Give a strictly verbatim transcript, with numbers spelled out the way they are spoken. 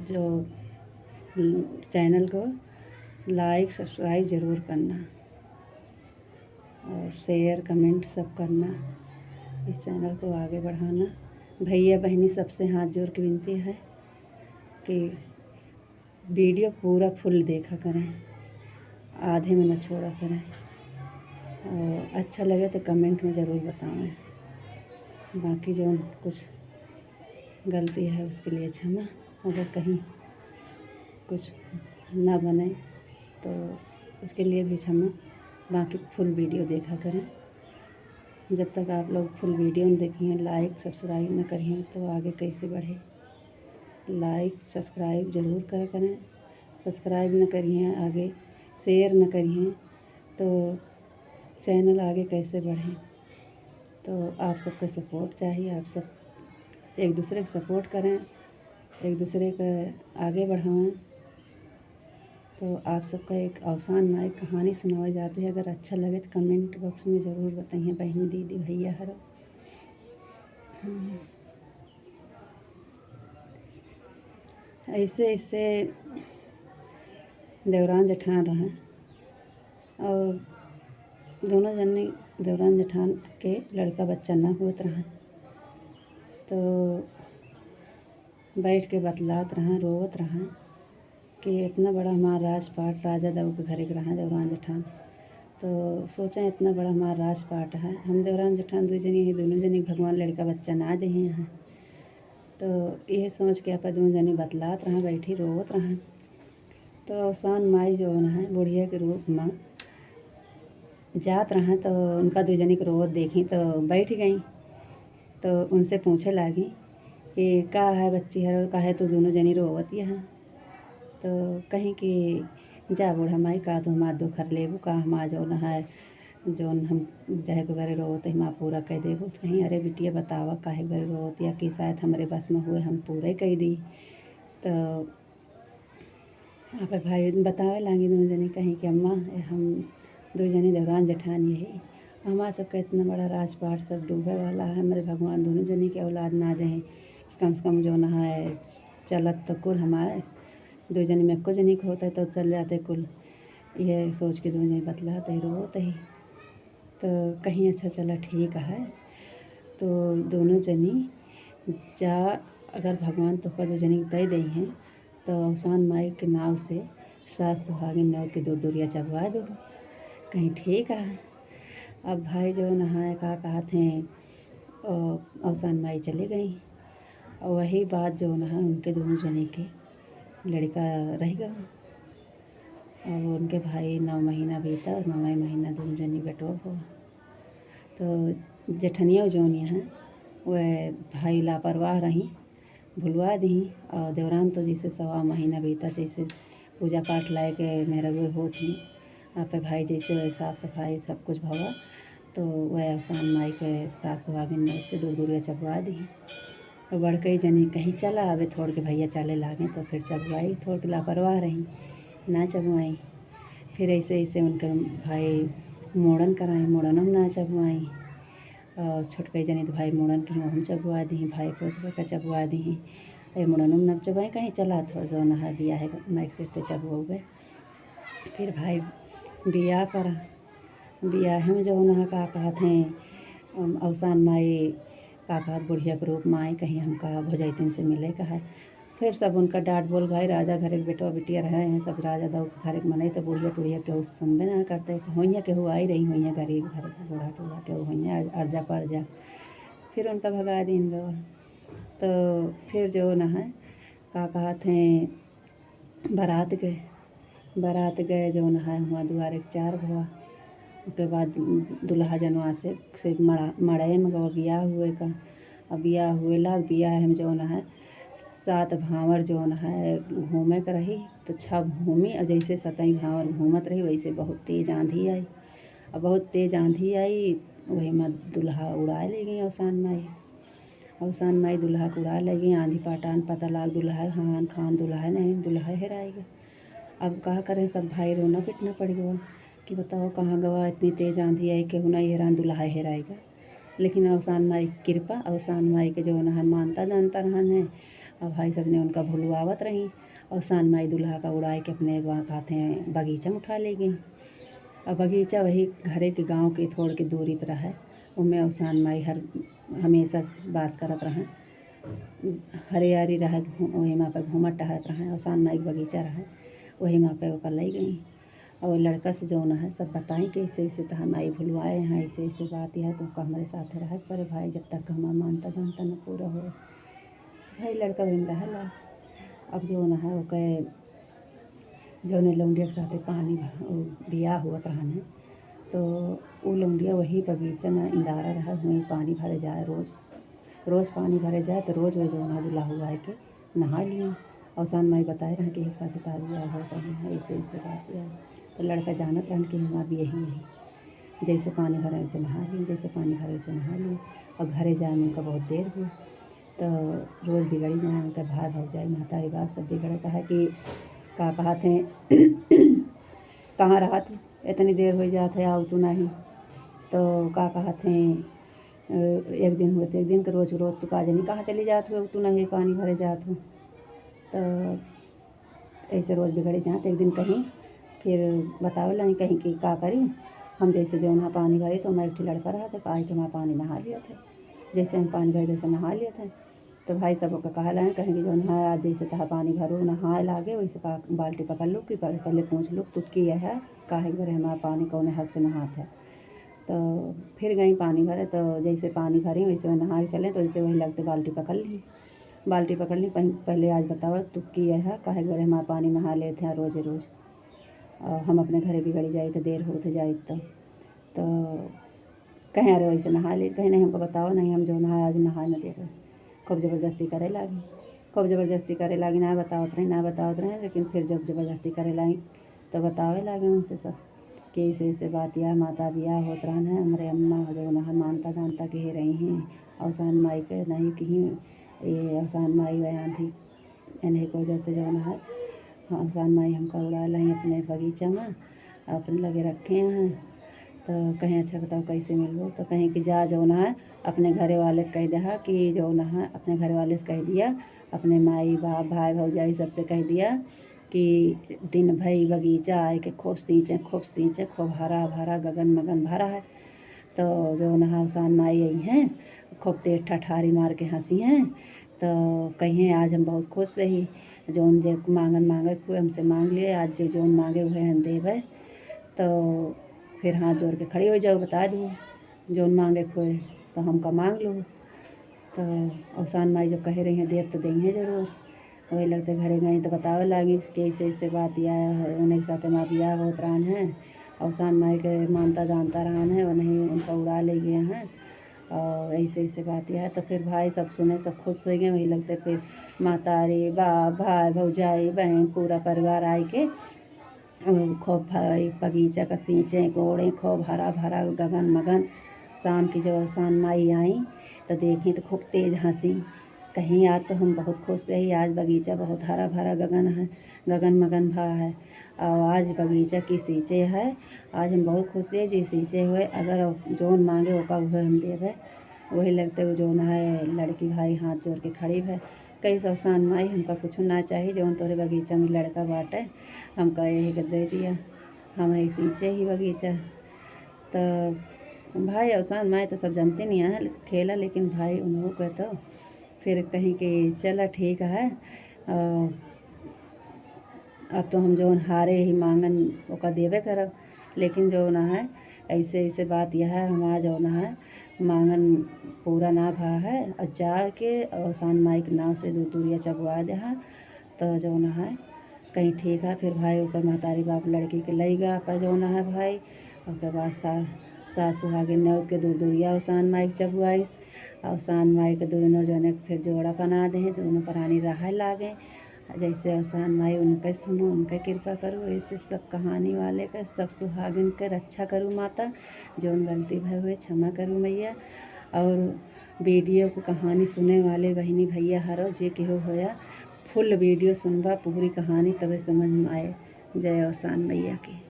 जो channel को like subscribe ज़रूर करना और share comment सब करना, इस channel को आगे बढ़ाना। भैया बहनी सबसे हाथ जोड़ के विनती है कि video पूरा full देखा करें, आधे में न छोड़ा करें। और अच्छा लगे तो comment में ज़रूर बतावें। बाकी जो कुछ गलती है उसके लिए क्षमा, अगर कहीं कुछ ना बने तो उसके लिए भी क्षमा। बाकी full video देखा करें। जब तक आप लोग full video न देखिए, like subscribe न करिए तो आगे कैसे बढ़े? Like subscribe ज़रूर करा करें। Subscribe न करिए, आगे share न करिए तो channel आगे कैसे बढ़े? तो आप सबका support चाहिए, आप सब एक दूसरे को support करें, एक दूसरे को आगे बढ़ावें। तो आप सबका एक अवसान माई कहानी सुनावे जाते हैं, अगर अच्छा लगे तो comment box में ज़रूर बताइए बहनी, दीदी, भैया हर। ऐसे, ऐसे देवरान जेठान रहे और दोनों जने देवरान जेठान के लड़का बच्चा ना होत रहे, तो बैठ के बतलात रहे, रोवत रहे कि इतना बड़ा हमार राजपाट राजा दऊ के घरे के रहा देवरान जेठान। तो सोचा इतना बड़ा हमार राजपाट है, हम देवरान जेठान दुई जनी ही, दोनों जनी भगवान लड़का बच्चा ना देहे हैं। तो यह सोच के आप दोनों जनी बतलात रहा, बैठी रोवत रहा। तो अवसान माई जौन है बुढ़िया के रूप में जात रहा, तो उनका दुई जनी के रोवत देखी तो बैठ गई। तो उनसे पूछे लागी कि का है बच्ची हर, काहे तू दोनों जनी रोवत यहाँ? तो कहीं कि जा बूढ़ा माई, का तू हमार दुख हर लेबू, का हमार जौन है, जौन हम जाए के बारे रोवत हमार पूरा कह देबू? तो कहीं अरे बिटिया बतावा काहे के बारे रोवत या कि शायद हमरे बस में हुए हम पूरे कह दी। तो आप भाई बतावे लागी दोनों जनी, कहीं कि अम्मा, हम दो जनी देवरान जेठान यही, हमार सबका इतना बड़ा राजपाट सब डूबे वाला है, हमरे भगवान दोनों जनी के औलाद ना दें, कम से कम जौन है चलत तो कुल हमारे दो जनी में एको जनी के होता तो चल जाते कुल। यह सोच के दोनों जनी बतलाते ही रोते ही। तो कहीं अच्छा चला ठीक है, तो दोनों जनी जा, अगर भगवान तोहका दो जनी के दे दे हैं तो अवसान माई के नाव से सात सुहागिन नौ के दो दुरिया चबवा दो। कहीं ठीक है। अब भाई जौन है का कहत हैं, अ, अवसान माई चली गई और वही बाद जौन है उनके दोनों जने के लड़का रह गवा। अब उनके भाई नौ महीना बीता, नौवा महीना दोनों जनी बेटवा हुआ। तो जेठनिया जौन है वह भाई लापरवाह रही, भुलवा दी। और देवरान तो जैसे सवा महीना बीता, जैसे पूजा पाठ लायक मेहररुए होत ही, आप भाई जैसे साफ सफाई सब कुछ भवा, तो वह अवसान माई के सात सुहागिन नौ के दो दुरिया चबवा दी। तो बड़कई जनी कहीं चला, अबे थोड़ के भैया चले लागे, तो फिर चबवाई, थोड़ के लापरवाह रही, ना चबवाई। फिर ऐसे ऐसे उनके भाई मोड़न कराई, मोड़नों में ना चबवाई। और छोटकई जनी तो भाई मोड़न की वहम चबवा दी, भाई पोतवा का चबवा दी। ए मोड़नों में ना चबवाई, कहीं चला थो जौन है बियाह है माइक से ते चबवावे। फिर भाई बियाह पर, बियाह में जौन है का कहत हैं, अम, अवसान माई का कहत बुढ़िया के रूप में आई, कहीं हमका भौजैतिन से मिले का है। फिर सब उनका डांट बोल भाई, राजा घरे के बेटवा बिटिया रहे हैं, सब राजा दऊ के घरे के मनई, तो बुढ़िया टुढ़िया केहू सुनबे ना करते, कि होइया केहू आई रही, होइया गरीब घर के बूढ़ा टूढ़ा केहू होइया अर्जा पर्जा। फिर उनका भगा दीन गवा। तो फिर जौन है का कहत हैं, बारात गए, बारात गए जौन है हुआँ दुआरे के चार भवा। ओके बाद दुल्हा जनवा से, से मड़ा, मड़े में गवा बियाह हुए का। अब बियाह हुए लाग, बियाह में जौन है सात भांवर जौन है घूमे के रही, तो छह घूमी और जैसे सतई भांवर घूमत रही वैसे बहुत तेज आंधी आई। अब बहुत तेज आंधी आई, वही में दुल्हा उड़ाए ले गई अवसान माई। अवसान माई दुल्हा के उड़ा लगी, आंधी पाटान पता लाग दुल्हा हान खान दुल्हा नहीं, दुल्हा हेराई गए। अब का करें, सब भाई रोना पिटना पड़ गवा कि बताओ कहाँ गवा, इतनी तेज आंधी आई, केहू नहीं हेरान, दुल्हा हेराई गए। लेकिन अवसान माई के कृपा, अवसान माई के जौन है मानता जानता रहन है, अब भाई सब ने उनका भुलवावत रही, अवसान माई दुल्हा का उड़ाए के अपने बा-, कहते हैं बगीचा में उठा ले गई। अब बगीचा वही घरे के गाँव के थोड़ के दूरी पर रहे, उनमें अवसान माई हर, हमेशा बास करत रहे। हरियारी रहे, घू-, वही माँ पर घूमत टहरत रहे, अवसान माई के बगीचा रहे, वही माँ पे ओकर लई गई। और लड़का से जौन है सब बताई कि ऐसे ऐसे तो हम आई भुलवाए हैं, ऐसे ऐसे बात यह तो हमरे साथ रहे पर भाई जब तक हमार मानता दानता न पूरा हो। भाई लड़का भी रहेला। अब जौन है ओके जौने लौंडिया के साथे पानी भा-, उ बियाह हुआ रहन है, तो उ लौंडिया वही बगीचा में इंदारा रहा, हुई पानी भरे जाए रोज, रोज पानी भरे जाए तो रोज वह जौन है दुल्हा हुआ है के नहा लिए। अवसान माई बताए रहे कि एक साथ तार बियाह होत रहे हैं, ऐसे ऐसे बात यह है। तो लड़का जानत रहन कि हमार भी यही है, जैसे पानी भरे वैसे नहा लिए, जैसे पानी भरे वैसे नहा लिए। और घरे जाए में उनका बहुत देर हुआ, तो रोज बिगड़ी जाए उनका भाई भौजाई महतारी बाप सब बिगड़े, कहा कि का कहत हैं कहाँ रहत हो, इतनी देर हो जात है, आउतू नहीं। तो का कहत हैं, अ, एक दिन हुए तो एक दिन के रोज रोज तू का जानी कहाँ चली जात हो, तू नहीं पानी भरे जात हो। तो ऐसे रोज बिगड़े जात, एक दिन कहीं फिर बतावे लगी कहीं कि का करी, हम जैसे जौन है पानी भरे तो मैं एक ठे लड़का रहा था, आए के हमारा पानी नहा लिया था, जैसे हम पानी भरे वैसे नहा लिया था। तो भाई सब ओके कहला है, कहें कि जौन है आज जैसे तहा पानी भरो नहाए लागे, वैसे पा-, बाल्टी पकड़ लो कि पह-, पहले पूछ लो तू की है, काहे के बरे हमारा पानी कौने हक से नहात है। तो फिर गई पानी भरे, तो जैसे पानी भरी वैसे वह नहाए चले, तो वैसे वही लगते बाल्टी पकड़ ली, बाल्टी पकड़ ली। पह-, पहले आज बताओ तू की है, काहे के बरे हमारा पानी नहा लेते हैं रोज रोज, और हम अपने घरे बिगड़ी जाई तो देर होते जाई तो। तो कहें, "अरे, वैसे नहा ले।" कहें, "नहीं, हमको बताओ, नहीं, हम जौन है आज नहाए न देबे।" खूब जबरदस्ती करे लागी, खूब जबरदस्ती करे लागी, ना बतावत रहे, ना बतावत रहे, लेकिन फिर जब जबरदस्ती करे लागी, तो बतावे लागे उनसे सब कि ऐसे, ऐसे बात या माता बियाह होत रहन है, हमरे अम्मा जौन है मानता जानता के रही हैं, अवसान माई के नहीं कहीं, ये अवसान माई वह आंधी इन्हीं की वजह से जौन है, हाँ, अवसान माई हमका उड़ा लाई अपने बगीचा में, अपने लगे रखे हैं। तो कहें, "अच्छा बताओ कैसे मिलबो?" तो कहें कि जा जौन है अपने घरे वाले के कह दे कि जौन है अपने घरे वाले से कह दिया, अपने माई बाप भाई भौजाई सबसे कह दिया कि दिन भर ई बगीचा आए के खूब सींचे, खूब सींचे, खूब हरा भरा गगन मगन भरा है। तो जौन है अवसान माई आई हैं, खूब तेज ठठारी मार के हंसी हैं। तो कहिए, "आज हम बहुत खुश रही, जौन जे मांगन मांगे हुए हमसे मांग लिए, आज जे जौन मांगे हुए हम देबे।" तो फिर हाथ जोड़ के खड़ी हो जाओ, बता दो, "जौन मांगे हुए तो हमका मांग लो।" तो अवसान माई जो कहे रही हैं, "देब तो देइहें जरूर।" वही लगते घरे गई तो बतावे लागी कि ऐसे, ऐसे बात या है, उन्हीं के साथ हमारा बियाह होत रहन है, अवसान माई के मानता जानता रहन है, उन्हीं उनका उड़ा ले गए हैं। और ऐसे, ऐसे बात या है, तो फिर भाई सब सुने, सब खुश हो गए। वही लगते फिर महतारी, बाप, भाई, भौजाई, बहन, पूरा परिवार आए के अ, खूब भाई बगीचा का सींचे, कोड़े, खूब हरा भरा, गगन मगन। शाम की जब अवसान माई आई, तो देखी तो खूब तेज हंसी। कहीं, "आज तो हम बहुत खुश रही, आज बगीचा बहुत हरा भरा गगन है, गगन मगन भा है। और आज बगीचा की सींचे है, आज हम बहुत खुश है जी सींचे हुए, अगर जौन मांगे ओका उहे हम देबे।" वही लगते वो जौन है लड़की भाई हाथ जोड़ के खड़ी है। "कैसे अवसान माई, हमका कुछ ना चाही, जौन तोरे बगीचा में लड़का बाटे, हमका यही के दे दिया, हम यही सींचे ही बगीचा।" तो भाई अवसान माई तो सब जानते नहीं है खेला, लेकिन भाई उनको कहतो फिर कहीं कि चला ठीक है, और अब तो हम जौन हारे ही मांगन ओका देबे करब, लेकिन जौन है ऐसे, ऐसे बात यह है, हमारा जौन है मांगन पूरा ना भा है, और जाके अवसान माई के नाव से दू दूरिया चबुआ दे है। तो जौन है कहीं ठीक है, फिर भाई ओकर महतारी बाप लड़की के लई गा पर जौन है भाई, ओकर बाद सा-, सास सुहागिन ने ओके दू दूरिया अवसान माई के चबुआइस, अवसान माई के दोनों जने के फिर जोड़ा बना दे, दोनों प्राणी रहे लागे। जैसे अवसान माई उनके सुनो, उनके कृपा करो, ऐसे सब कहानी वाले के, सब सुहागिन के रक्षा करो माता। जौन गलती भय हुए क्षमा करो मैया। और वीडियो को कहानी सुने वाले बहिनी भैया हरो जे केहू होया, फुल वीडियो सुनबा, पूरी कहानी तबे समझ में आए। जय अवसान मैया की।